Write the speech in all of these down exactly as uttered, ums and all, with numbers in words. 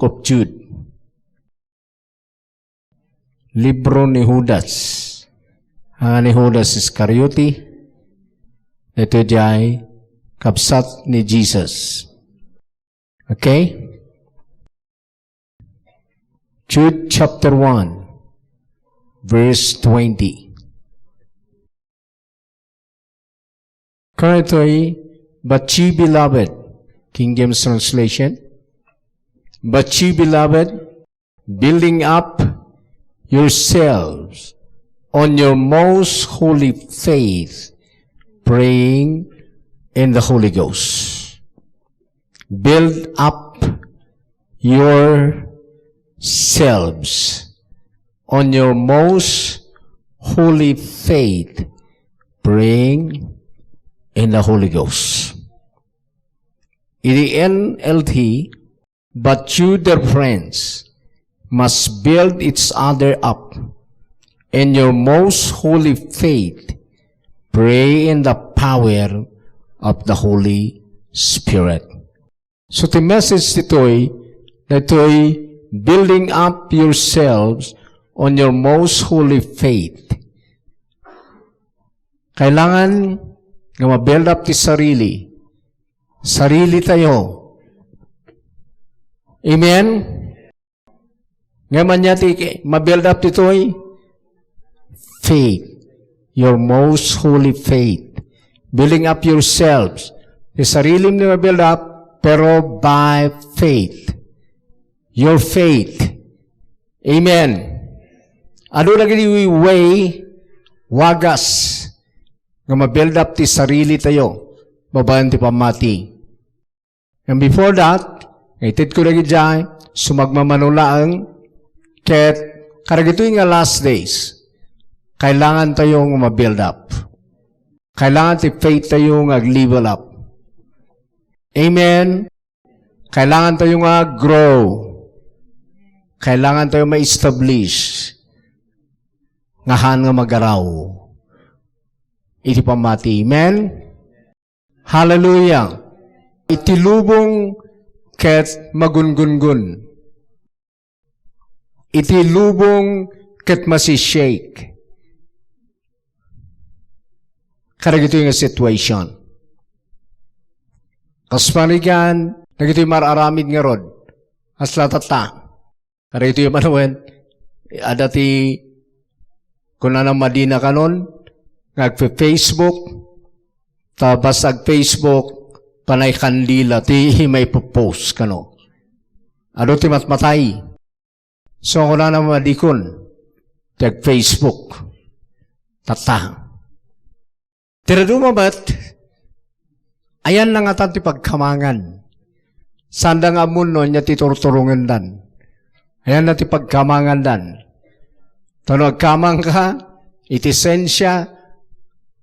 of Jude. Libro ni Judas. Ania ni Judas Iscariote, ito diay kabsat ni Jesus. Okay? Jude chapter one, verse twenty. Currently, but you, beloved, King James translation, but you, beloved, building up yourselves on your most holy faith, praying in the Holy Ghost. Build up yourselves on your most holy faith, praying in the Holy Ghost. In the N L T, but you, dear friends, must build each other up in your most holy faith, pray in the power of the Holy Spirit. So, ti message ditoy, ditoy building up yourselves on your most holy faith. Kailangan nga ma-build up ti sarili. Sarili tayo. Amen? Ngem ania ti ma-build up ditoy? Faith. Your most holy faith. Building up yourselves. Ti sarilim ti ma-build up, pero by faith. Your faith. Amen. Adu dagiti way, wagas, nga ma-build up ti sarili tayo, babaen ti pammati. And before that, itedko dagidiay, sumagmamano laeng, ket kadagitoy nga last days, kailangan tayo nga ma-build up. Kailangan ti faith tayo nga ag-level up. Amen? Kailangan tayo nga grow. Kailangan tayo ma-establish nga haan nga magaraw iti pammati. Amen? Hallelujah. Iti lubong ket magungungun. Iti lubong ket masishake. Kadagitoy nga situation. Kas panigan, dagitoy mar-aramid ngarud. Kasla tatta. Kadagitoy manen, adda ti kunana madina kanon, nga agfe-Facebook, ta basta ag-Facebook, panay kandila ti maipopost kano. Adu ti matmatay. So, kunana madikon, ti ag-Facebook. Tatta. Ti dadduma met, ayanna ngatan ti pagkamangan. Saanda nga ammo no ania ti turturongendan. Ayanna ti pagkamangandan. Ta no agkamangka iti siensia,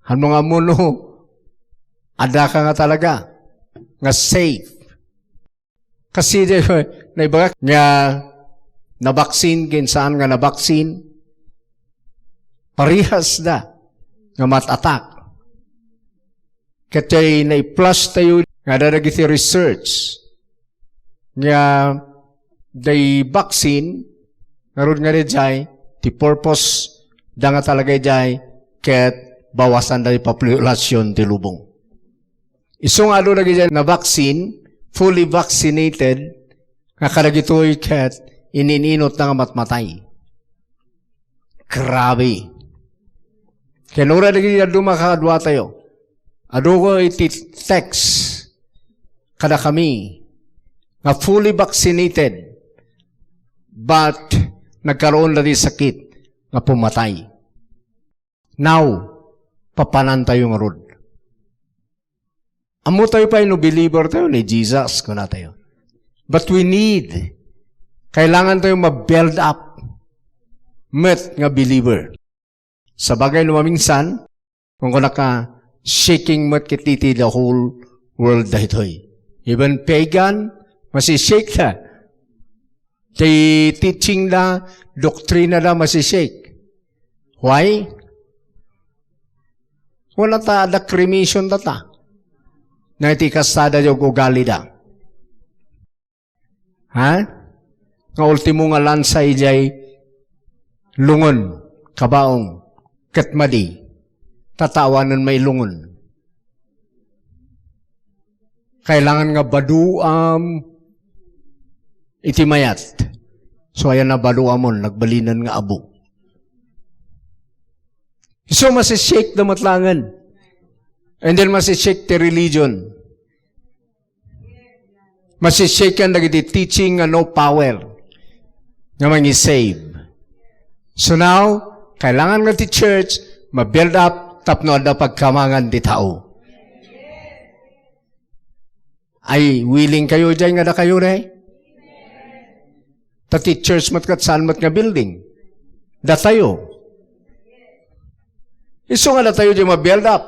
haan mo nga ammo no addaka nga talaga nga safe. Kasi di, naibagak nga nabaksin ken saan nga nabaksin, parehas da nga mat-attack. Ket diay nai-plus tayo nga adda dagiti research nga diay vaccine, ngarud nga diay, ti purpose da nga talaga diay, ket bawasan da ti population ti lubong. Isu nga adu dagiti na-vaccine, fully vaccinated, nga kadagitoy ket in-ininutna nga matmatay. Grabe. Ken uray dagiti dadduma kakaduatayo, adu iti text kadakami nga fully vaccinated, but nagkaroon da ti sakit nga pumatay. Now, papanantayo ngarud. Ammotayo pay no believer tayo ni Jesus, kunatayo. But we need, kailangan tayo ma-build up met nga believer. Sabagay no maminsan, kung kunaka, shaking met ket iti the whole world daytoy. Even pagan, masishake da. Ti teaching da, doktrina da, masishake. Why? Wala ta, adda cremation da ta. Na iti kasada yung ugali da. Ha? nga ultimo nga lansa idiay lungon, kabaong, ket madi, ta tao awan mailungon. Kailangan nga baduam iti mayat. So, ayan na baduamon, nagbalinen nga abo. So, masishake da met laengen. And then, masishake ti religion. Masishake yan dagiti teaching nga no power nga mangisave. So now, kailangan nga ti church ma-build up tapno adda pagkamangan ti tao. Ay, willing kayo diay nga dakayo, re? Ta ti church met ket saan met nga building. Datayo. Isu nga datayo diay ma-build up.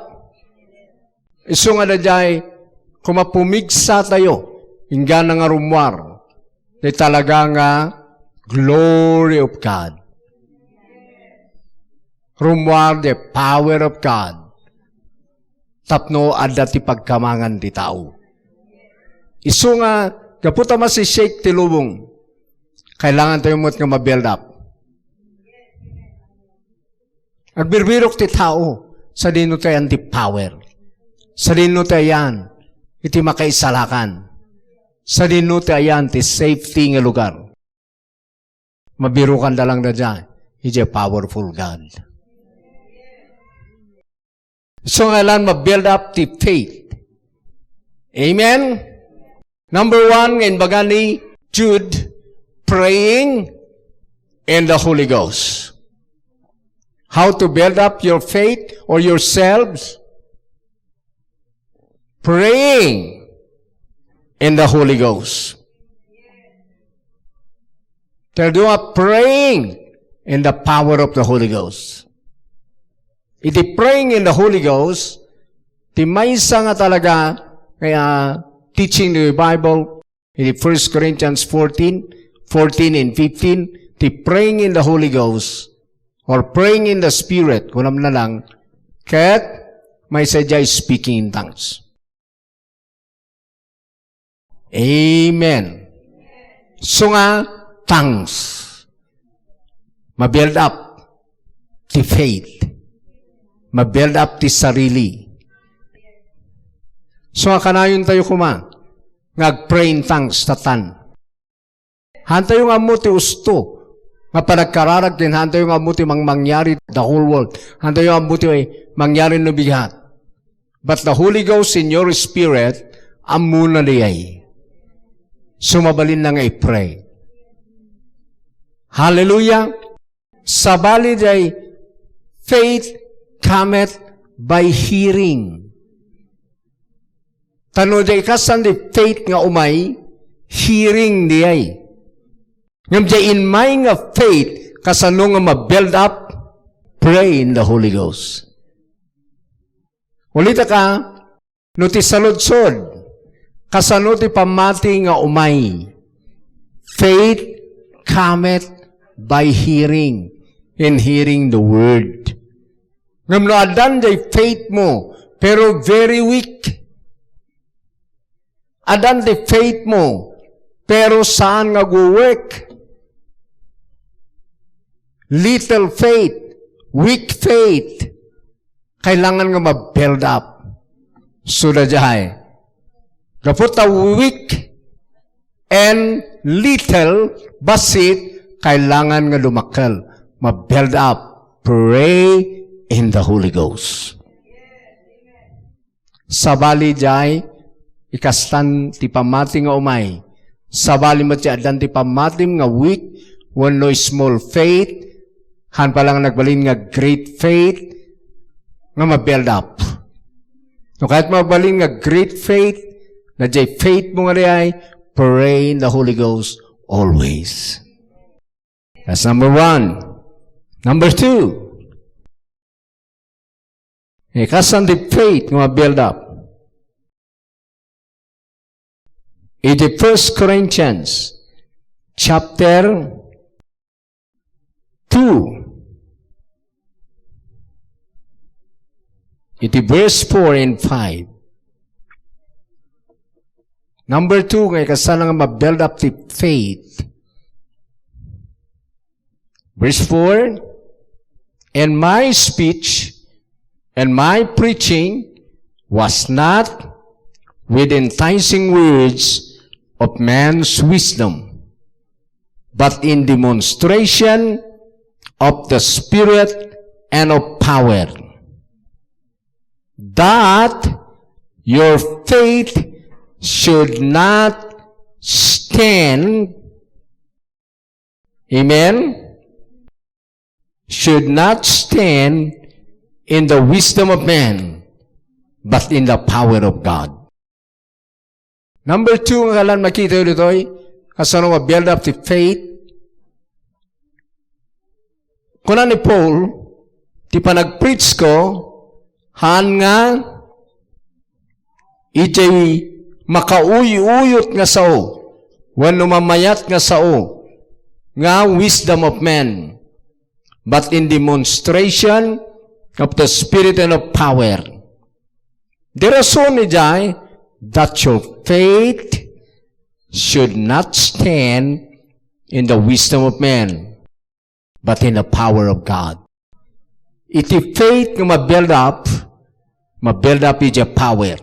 Isu nga daydiay, koma pumigsa tayo, inggana nga rummuar, ti talaga nga glory of God. Rummuar the power of God. Tapno adda ti pagkamangan ti tao. Isu nga, gapu ta masishake ti lubong, kailangan tayo met nga ma-build up. Agbirbirok ti tao, sadino ti ayan ti power? Sadino ti ayan iti makaisalakan? Sadino ti ayan ti safety nga lugar? Mabirokanda lang daydiay, idiay powerful God. So, kailangan ma-build up ti faith. Amen? Number one, nga imbaga ni Jude, praying in the Holy Ghost. How to build up your faith or yourselves? Praying in the Holy Ghost. Tell you, praying in the power of the Holy Ghost. Iti praying in the Holy Ghost, ti maysa nga talaga, kaya teaching the Bible, iti First Corinthians fourteen, fourteen and fifteen, ti praying in the Holy Ghost, or praying in the Spirit, kunam na lang, ket maysa diay speaking in tongues. Amen. So nga, tongues. Ma-build up ti faith. Ma-build up ti sarili. So nga, kanayon tayo koma, nga ag-pray in tongues, tatan. Hantayo nga ammo ti usto nga panagkararag ken hantayo nga ammo ti mangmangyari the whole world. Hantayo nga ammo ti mangyari no bigat. But the Holy Ghost in your spirit, ammona diay. So, mabalinna nga i-pray. Hallelujah! Sabali diay, faith cometh by hearing. Ta no diay kastan ti faith nga umay, hearing diay. Ngem diay immay nga faith, kasano nga ma-build up? Pray in the Holy Ghost. Ulitek, no ti saludsod, kasano ti pammati nga umay? Faith cometh by hearing, and hearing the word. Ngem no addan diay faith mo, pero very weak. Addan ti faith mo, pero saan nga agwo-work? Little faith, weak faith, kailangan nga ma-build up. So, daydiay, gapu ta weak and little, bassit, kailangan nga dumakkel, ma-build up. Pray in the Holy Ghost. Sabali diay, ikastan ti pammati nga umay. Sabali met ti addan ti pammatim nga weak, wenno small faith, han pay lang nagbalin nga great faith, nga ma-build up. No kayat mo agbalin nga great faith, nga diay faith mo nga diay, pray in the Holy Ghost always. That's number one. Number two, eh, kastan ti faith nga ma-build up? Iti First Corinthians chapter two, iti verse four and five. Number two, nga ikastan nga ma-build up ti faith, Verse four, "And my speech and my preaching was not with enticing words of man's wisdom, but in demonstration of the Spirit and of power, that your faith should not stand." Amen? "Should not stand in the wisdom of man, but in the power of God." Number two, nga kailangan makita ditoy, kasano nga build up ti faith. Kuna ni Paul, "Ti panagpreach ko, haan nga idiay makauyuyot nga sao, wenno mamayat nga sao, nga wisdom of men, but in demonstration of the Spirit and of power." Di rason idiay, "That your faith should not stand in the wisdom of men, but in the power of God." Iti faith nga ma-build up, ma-build up iti power.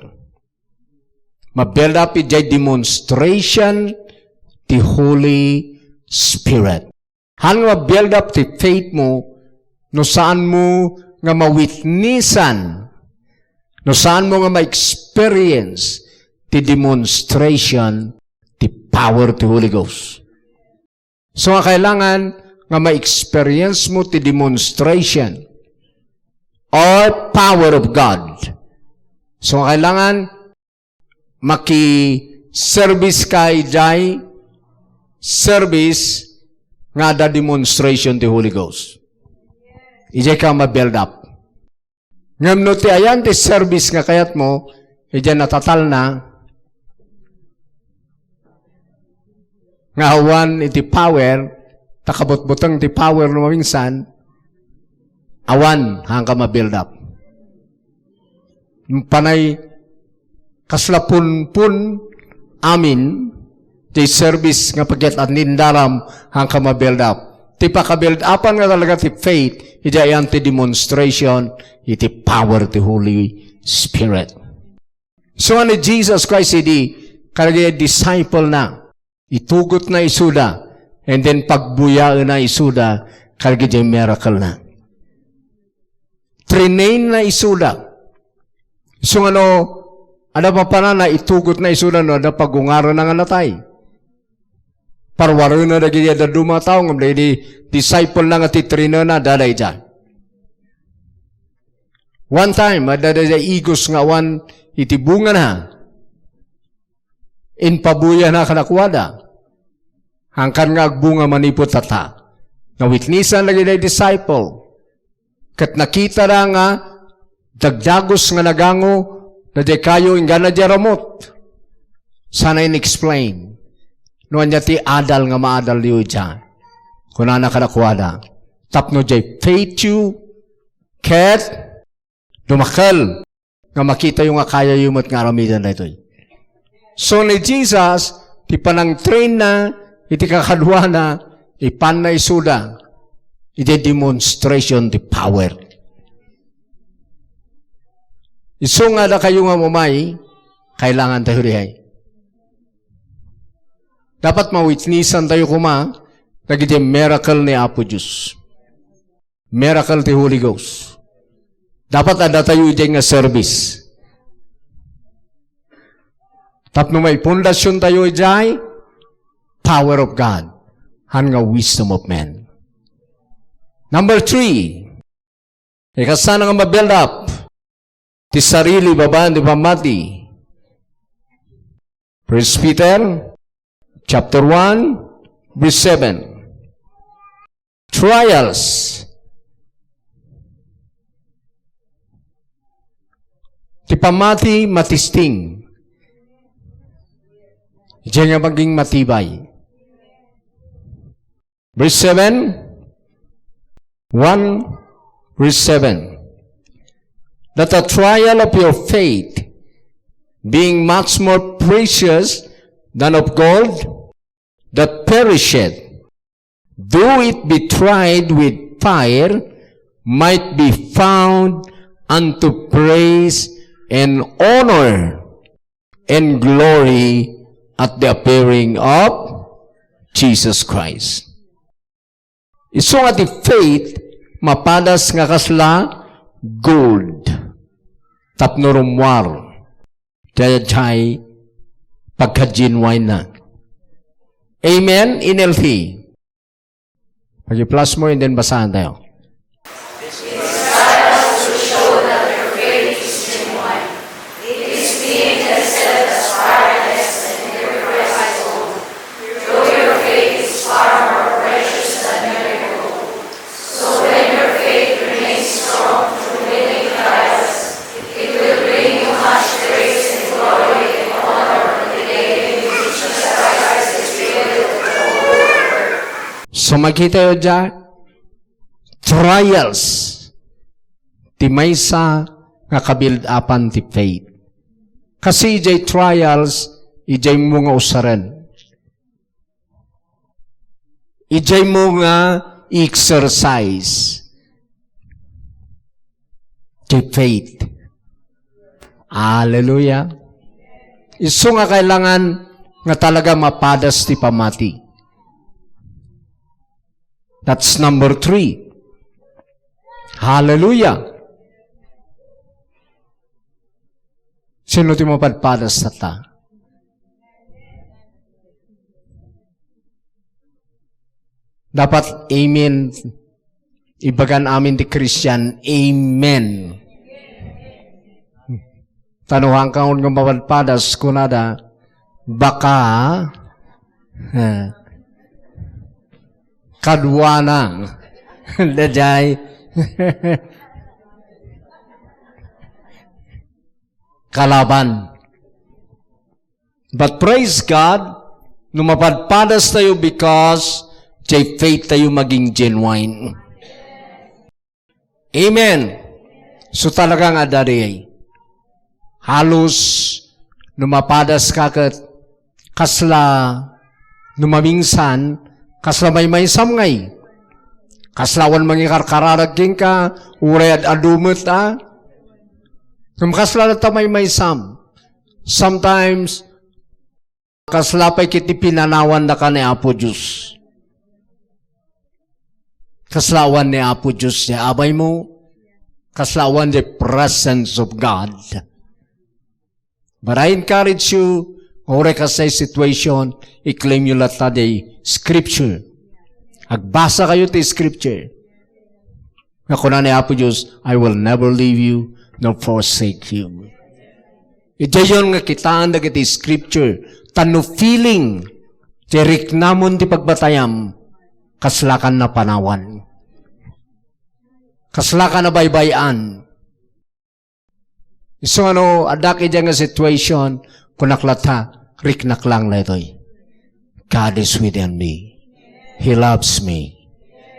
Ma-build up iti demonstration ti Holy Spirit. Haan nga ma-build up ti faith mo no saan mo nga mawitnessan, no saan mo nga ma-experience ti demonstration ti power ti Holy Ghost. So nga kailangan nga ma-experience mo ti demonstration or power of God. So nga kailangan maki-service ka idiay service nga adda demonstration ti Holy Ghost. Idiay ka ma-build up. Ngem no ti ayan ti service nga kayat mo, idiay natatalna, nga awan iti power, ta kabutbuteng ti power no maminsan, awan, haanka ma-build up. Panay kasla punpun amin ti service nga paget-anindaram, haanka ma-build up. Ti paka-build upan nga talaga ti faith, iti ayan ti demonstration iti power ti Holy Spirit. So, ni Jesus Christ idi kadagiti disciple na, itugotna isuda, and then pagbuyaenna isuda kadagiti miracle na. Trinainna isuda. So, ano, adda mapanana, itugotna isuda no adda pagungarana nga natay. Parwarena dagiti dadduma a tao, ngem dagiti disciple na nga ti trainena, adda daydiay. One time, adda daydiay igos nga awan iti bungana. Impabuyana kadakuada. Haankan nga agbunga manipud tatta. Nawitnessan dagiti disciple. Ket nakitada nga dagdagus nga nagango, daydiay kayo inggana diay ramut. Sana in-explain. No ania ti adal nga maadalyo idiay. Kunana kadakuada, tapno diay faith yo, ket dumakel nga makitayo nga kayayo met nga aramiden daytoy. So ni Jesus, ti panangtrainna iti kakaduana, ipanna isuda iti demonstration ti power. Isu nga dakayo nga umay, kailangan tayo diay. Dapat mawitnessan tayo koma dagiti miracle ni Apo Dios. Miracle ti Holy Ghost. Dapat adda tayo idiay nga service. Tapno maipundasion tayo idiay power of God. Haan nga wisdom of men. Number three, ikasana nga ma-build up ti sarili babaen ti pammati. First Peter chapter one, verse seven. Trials. Ti pammati matisting. Diay nga maging matibay. Verse seven, one, verse seven. That the trial of your faith, being much more precious than of gold, that perisheth, though it be tried with fire, might be found unto praise and honor and glory at the appearing of Jesus Christ. Isu nga ti faith, mapadas nga kasla gold. Tapno rummuar. Daydiay pagka-genuine na. Amen? N L T. Pag-i-plus mo and then basahan tayo. So, makita yo dia, trials ti maysa nga kabuild-upan ti faith. Kasi ijay trials, ijay mo nga usaren. Ijay mo nga exercise ti faith. Hallelujah. Isu nga kailangan nga talaga mapadas ti pamati. That's number three. Hallelujah. Sino ti mapadpadas tatta? Dapat amen. Ibagan amin ti Christian, amen. Tano hangkaon nga mapadpadas, kunada, baka, eh, kaduana. Daydiay. Kalaban. But praise God, no mapadpadas tayo because jay faith tayo maging genuine. Amen. So talaga nga, Daddy, halos no mapadas ka ket kasla no mamingsan, kasla maymaysam ngay. Kasla awan mangikarkararag kenka, uray ad-adu met, a? Ngem kasla latta maymaysam. Sometimes, kasla pay ket ti pinanawandaka ni Apo Dios. Kasla awan ni Apo Dios ti abaymo, kasla awan the presence of God. But I encourage you, uray kasla situation, i-claim yo latta the scripture. Agbasa kayo ti scripture. Nga kuna ni Apo Dios, "I will never leave you nor forsake you." Idiayon nga kitaan dagiti scripture, ta no feeling, ti riknamon ti pagbatayam, kaslakan napanawan. Kaslakan nabaybay-an. Isu nga no, addak idiay nga situation, kunak latta, riknak lang daytoy. God is within me. He loves me.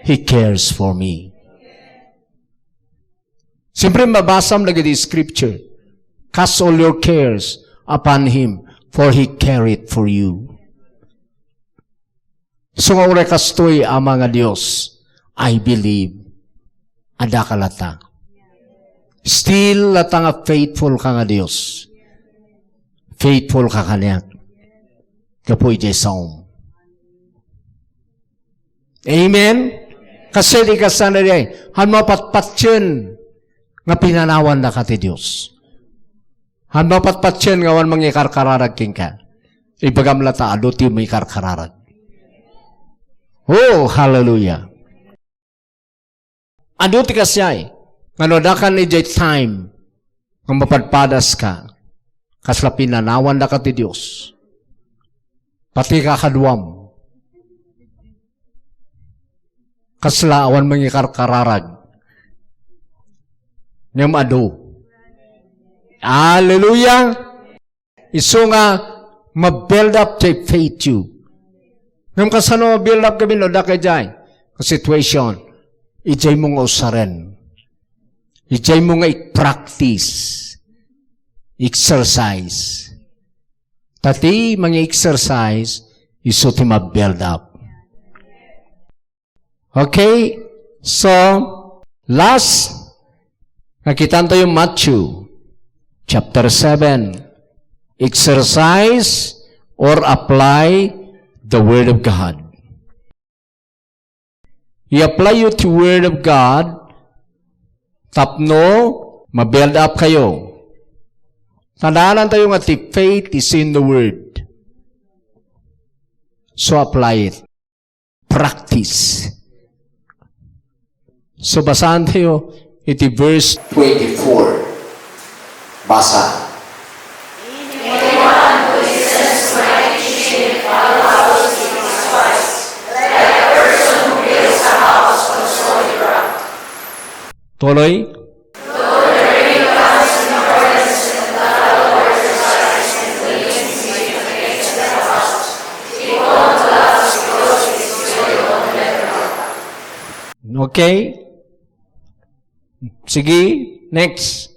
He cares for me. Siyempre, mabasam dagiti scripture. "Cast all your cares upon Him, for He careth for you." So, nga uray kastoy, Ama nga Dios, I believe, addaka latta. Still, latta nga faithful ka nga Dios. Faithful ka kaniak. Gapu idiay saom. Amen? Kasi di ka sana di ay, han mapatpatien nga pinanawandaka ti Dios. Han mapatpatien nga awan mangikarkararag kenka. Ibagam latta, adu ti mangikarkararag. Oh, hallelujah. Adu ti kasiay, nga no addakan idiay time nga mapadpadaska, kasla pinanawandaka ti Dios. Pati kakaduam. Kasla awan mangikarkararag. Ngem adu. Hallelujah! Isu nga ma-build up ti faith you. Ngem kasano ma-build up gamin no adda ka idiay nga situation? Idiay mo nga usaren. Idiay mo nga i-practice. Exercise. Ta ti mangi-exercise, isu ti ma-build up. Okay? So, last, nakitaan tayo Matthew chapter seven. Exercise or apply the Word of God. I-apply yu ti Word of God tapno ma-build up kayo. Tandaan tayo nga ti faith is in the Word. So apply it. Practice. So basaan tayo iti verse twenty-four. Basa. Tuloy. Okay? Sige, next.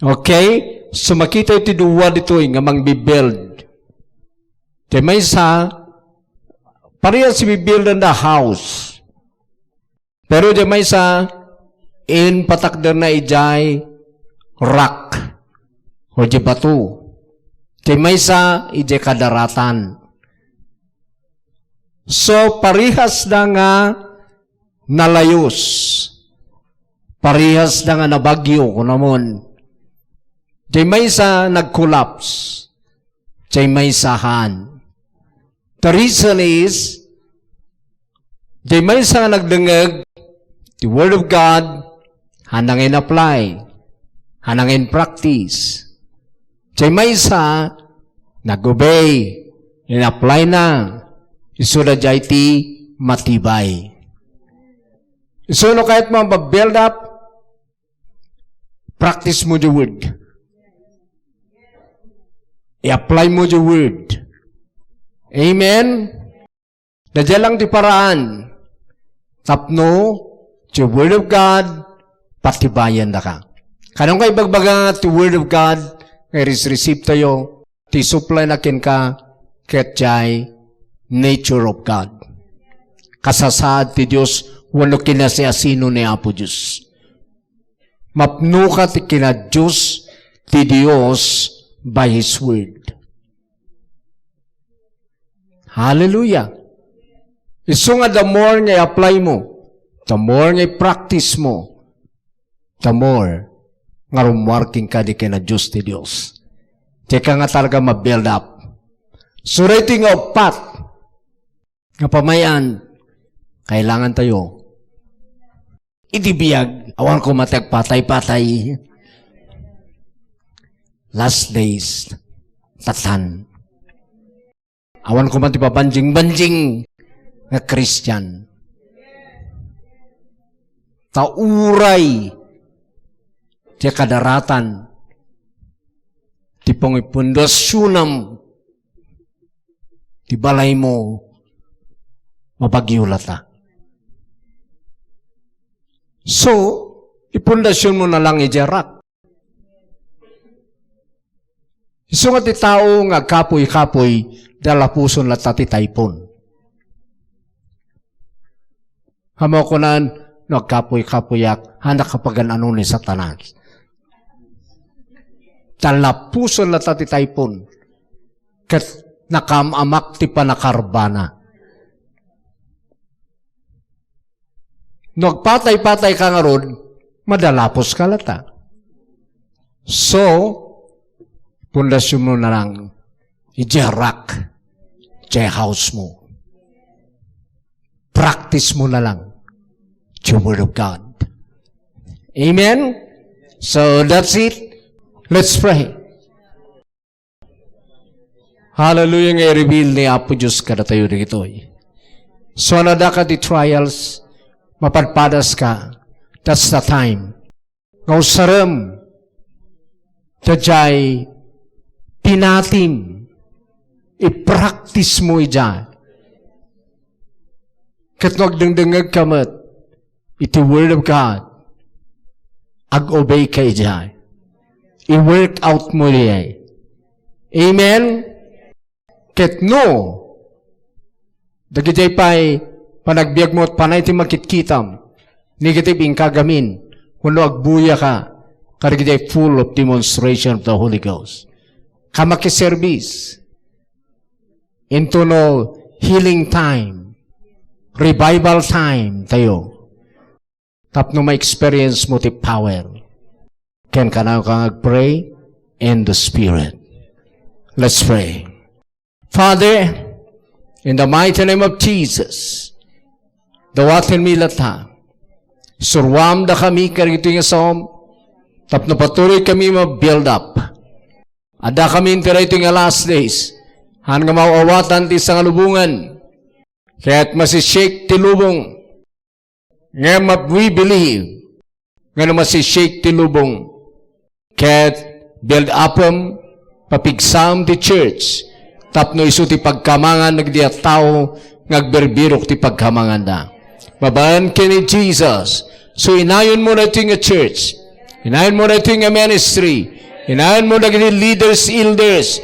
Okay? So, makita iti dua ditoy nga mangbibuild. Ti maysa, parehas bibuilden da house. Pero ti maysa, impatakderna idiay rock o di bato. Ti maysa, idiay kadaratan. So, parehas da nga nalayus. Parehas da nga nabagyo, kunamon. Ti maysa, nag-collapse. Ti maysa, haan. The reason is, ti maysa nga nagdengngeg ti Word of God, haanna nga in-apply, haanna nga in-practice. Ti maysa, nag-obey, in-apply na, isu daydiay ti matibay. Isu no kayatmo nga ma-build up, practice mo the Word. I-apply mo the Word. Amen? Daydiay lang ti paraan tapno ti Word of God, patibayan daka. Kano nga ibagbaga nga ti Word of God, nga iris-receive tayo, ti supply na kenka, ket diay nature of God. Kasasaad ti Dios, wenno kinasiasino ni Apo Dios. Mapnoka ti kinadios ti Dios by His Word. Hallelujah. Isu nga the more nga i-apply mo, the more nga i-practice mo, the more nga rummuar kenka di kinadios ti Dios. Diayka nga talaga ma-build up. So, daytoy nga uppat nga pamay-an, kailangan tayo iti biag, awan koma ti agpatay-patay. Last days, tatan. Awan koma ti pabanjing-banjing nga Christian. Ta uray ti kadaratan ti pangipundasionam ti balaymo, mabagyo lata. So, ipundasionmo na lang idiay rock. Isu nga ti tao nga agkapuy-kapuy, dalapuson lata ti typhoon. Ammo kunan, no agkapuy-kapuyak, hanak kapagan-ano ni Satanas. Dalapuson lata ti typhoon. Ket nakaam-amak ti panakarbana. No agpatay-patay ka ngarud, madalapos ka lata. So, pundasyon mo na lang, idiay rock, idiay house mo. Practice mo na lang, the Word of God. Amen? So, that's it. Let's pray. Hallelujah, nga i-reveal ni Apo Dios kadatayo dagitoy. So, no adda ka ti trials, mapadpadas ka, that's the time. Nga usarem, daydiay pinatim, i-practice mo idiay. Ket no agdengdengngegka met iti Word of God, ag-obey ka idiay. I-work out mo idiay. Amen? Ket no, dagidiay pay panagbiag mo, panay ti makitkitam, negative inka gamin, wenno agbuya ka, kadagidiay full of demonstration of the Holy Ghost. Ka makiservice. Into no healing time, revival time tayo. Tapno ma-experience mo ti power. Ken kanayon ka nga agpray in the Spirit. Let's pray. Father, in the mighty name of Jesus, dawaten mi latta. Suruam dakami kadagitoy nga saom, tapno patuloy kami ma-build up. Adda kami iti daytoy nga last days. Han nga maaw-awatan ti sangalubongan. Ket masishake ti lubong. Ngem we believe nga no masishake ti lubong, ket build upem, papigsam ti church, tapno isu ti pagkamangan dagiti a tao nga agbirbirok ti pagkamanganda. Babaen ken ni Jesus, so inayon mo daytoy nga church, inayon mo daytoy nga ministry, inayon mo dagiti leaders, elders,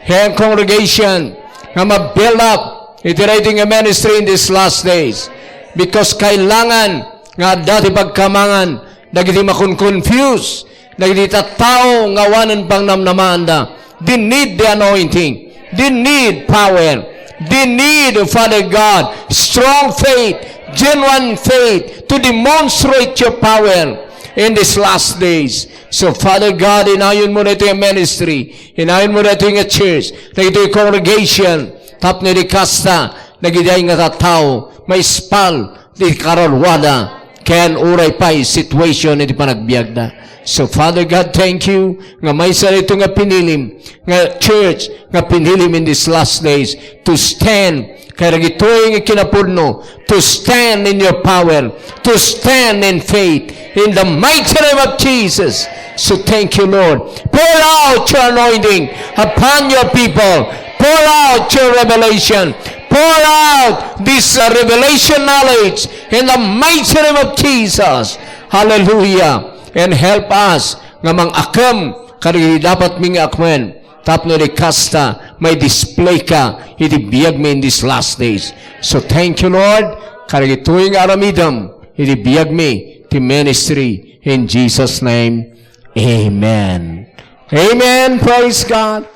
ken congregation nga ma-build up iti daytoy nga ministry in these last days. Because kailangan nga adda ti pagkamangan dagiti makon-confuse, dagiti tattao nga awanen pangnamnamaanda. They need the anointing. They need power. They need, Father God, strong faith, genuine faith to demonstrate your power in these last days. So, Father God, inayon mo daytoy a ministry, inayon mo daytoy nga church, daytoy congregation, tapno idi kasta, dagiti ay nga tattao, maispal, ti kararuada, ken uray pay situation iti panagbiagda. So, Father God, thank you nga maysa daytoy nga pinilim, nga church, nga pinilim in these last days to stand kadagitoy nga kinapudno, to stand in your power, to stand in faith, in the mighty name of Jesus. So thank you, Lord. Pour out your anointing upon your people. Pour out your revelation. Pour out this, uh, revelation knowledge in the mighty name of Jesus. Hallelujah. And help us nga mang-akem kadagiti dapat mi nga akmen tapno idi kasta, mai-display ka iti biagmi in these last days. So thank you, Lord, kadagitoy nga aramidem iti biagmi ti ministry. In Jesus' name, amen. Amen. Praise God.